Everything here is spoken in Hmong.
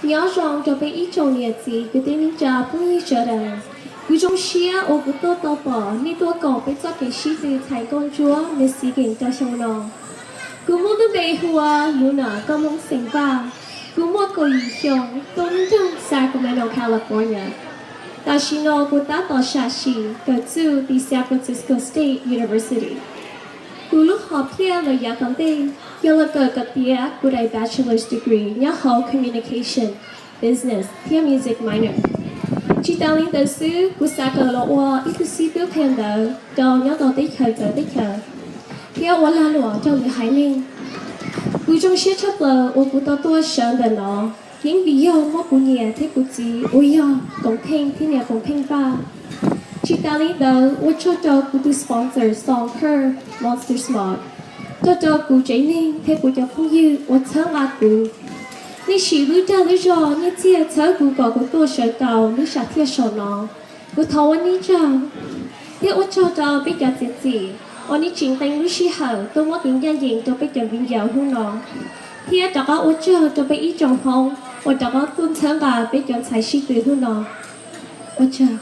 Nyob zoo rau peb ib tsoom niam txiv kwv tij neej tsa phooj ywg sawv daws. Kuv zoo siab uas kuv tuaj tau pom nej tuaj koom peb txoj kev sib tw txhais nkauj ntsuab Mexican rau xyoo no. Kuv muaj lub npe hu ua Luna Koj Hmoob xeem Vaj. Kuv muaj kaum yim xyoo, tuaj nyob nroog Sacramento, California. Tam sim no kuv tab tom sam sim kawm txuj tim San Francisco State University. Kuv lub hom phiaj los yav tom ntej yog los kawm kom tiav kuv daim bachelor's degree nyob hauv communication, business thiab music minor. Tsis tas li ntawd xwb, kuv xav kawm los ua ib tug xib fwb qhia ntawv rau nyob rau teb chaws txawv teb chaws thiab ua lag luam rau lwm haiv neeg. Kuv zoo siab tshaj plaws uas kuv tau tuaj sawv ntawm no, yeej vim yog muaj kuv niam thiab kuv txiv uas yog Koom Pheej thiab niam Koom Pheej Vaj. Tsis tas li ntawd, ua tsaug rau kuv tus sponsor Song Kar Monster Smock, tsaug rau kuv tsev neeg thiab kuv cov phooj ywg uas txhawb nqa kuv. Nej siv lub dag lub zog nyiaj txiag txhawb kuv kom kuv tuaj sawv tau lub sam thiaj saum no. Kuv thov ua nej tsaug, thiab ua tsaug rau peb cov txiav txim uas nej tseem nqee lub sij hawm tuaj muab kev ncaj ncees rau peb cov viv ncaus hnub no, thiab rov qab ua tsaug rau peb ib tsoom Hmoob uas rov qab tuaj txhawb nqa peb cov ntxhais sib tw hnub no. Ua tsaug.